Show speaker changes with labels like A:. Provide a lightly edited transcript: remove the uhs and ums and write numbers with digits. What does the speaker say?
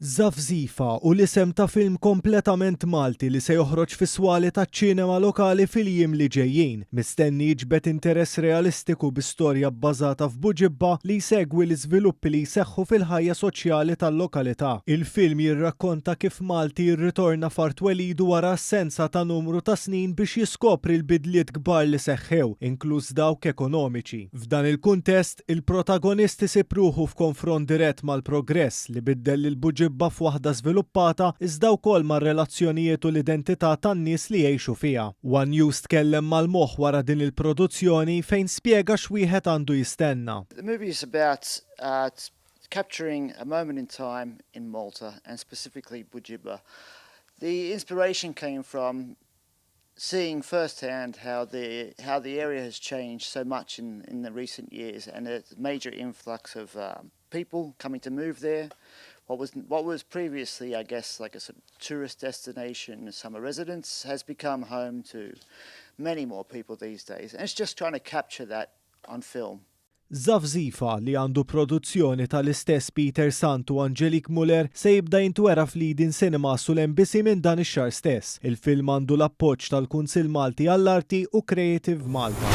A: Żafżifa hu l-isem ta' film kompletament Malti li se joħroġ fis-swali taċ-ċinema lokali fil-jiem li ġejjin. Mistenni jiġbed interess realistiku bi storja bbażata f'Buġibba li jsegwi l-iżviluppi li jseħħu fil-ħajja soċjali tal-lokalità. Il-film jirrakkonta kif Malti jirritorna f'art twelidu wara assenza ta' numru ta' snin biex jiskopri l-bidliet kbar li seħħew, inkluż dawk ekonomiċi. F'dan il-kuntest, il-protagonist isib ruħu f'konfront dirett mal-progress li biddel lil Buġibba f'waħda żviluppata iżda wkoll mar-relazzjonijiet u l-identità tan-nies li jgħixu fiha. One News tkellem mal-moħħ wara din il-produzzjoni fejn spjega x'wieħed għandu jistenna.
B: The movie is about capturing a moment in time in Malta and specifically Buġibba. The inspiration came from seeing firsthand how the how the area has changed so much in in the recent years and a major influx of um, people coming to move there. What was what was previously, I guess, like a sort of tourist destination, summer residence, has become home to many more people these days. And it's just trying to capture that on film.
A: Żafżifa, li għandu produzzjoni tal-istess Peter Sant u Angelique Muller, se jibda jintwera fl-Eden Cinemas u l-MBC minn dan ix-xahar stess. Il-film għandu l-appoġġ tal-Kunsill Malti għall-Arti u Creative Malta.